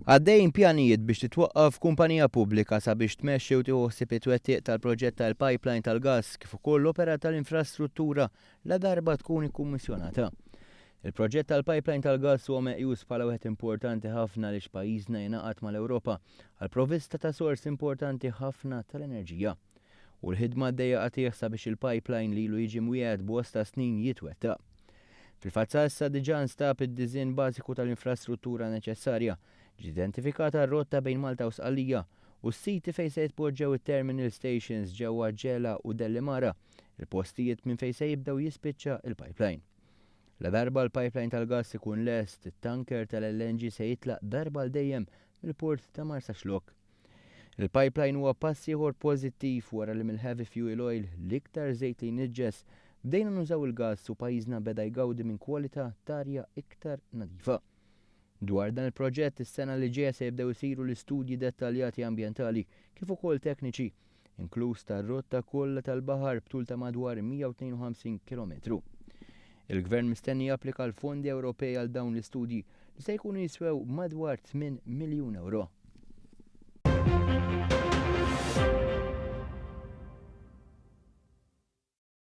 Għaddejjin pjanijiet biex titwaqqaf kumpanija pubblika sabiex tmexxi u tieħu ħsieb it-twettiq tal-proġett tal-pipeline tal-gass kif ukoll l-operat tal-infrastruttura ladarba tkun ikkummissjonata. Il-proġett tal-pipeline tal-gass huwa meqjus bħala wieħed importanti ħafna għaliex pajjiżna jingħaqad mal-Ewropa għall-provvista ta' sors importanti ħafna tal-enerġija. U l-ħidma għaddejja qatigħ sabiex il-pipeline li ilu jiġi mwiegħed bosta snin jitwettaq. Fil-fatt sa issa diġà nstab id-diżinn bażiku tal-infrastruttura neċessarja, ġiet identifikata r-rotta bejn Malta u Sqallija u s-siti fejn se jitpoġġew it-terminal stations ġewwa Ġela u Dellimara, il-postijiet minn fejn se jibda u jispiċċa il-pipeline. Ladarba l-pipeline tal-gass ikun lest, it-tanker tal-LNG se jitlaq darba għal dejjem mill-port ta' Marsaxlokk. Il-pipeline huwa pass ieħor pożittiv wara li mill-heavy fuel oil, l-iktar żejt li jniġġes, bdejna nużaw il-gass u pajjiżna beda jgawdi minn kwalità t'arja iktar nadifa. Dwar dan il-proġett, is-sena li ġejja se jibdew isiru l-istudji dettaljati ambjentali kif ukoll tekniċi, inkluż tar-rotta kollha tal-baħar b'tul ta' madwar 152 kilometru. Il-Gvern mistenni japplika l-fondi Ewropej għal dawn l-istudji li se jkunu jiswew madwar 8 miljun euro.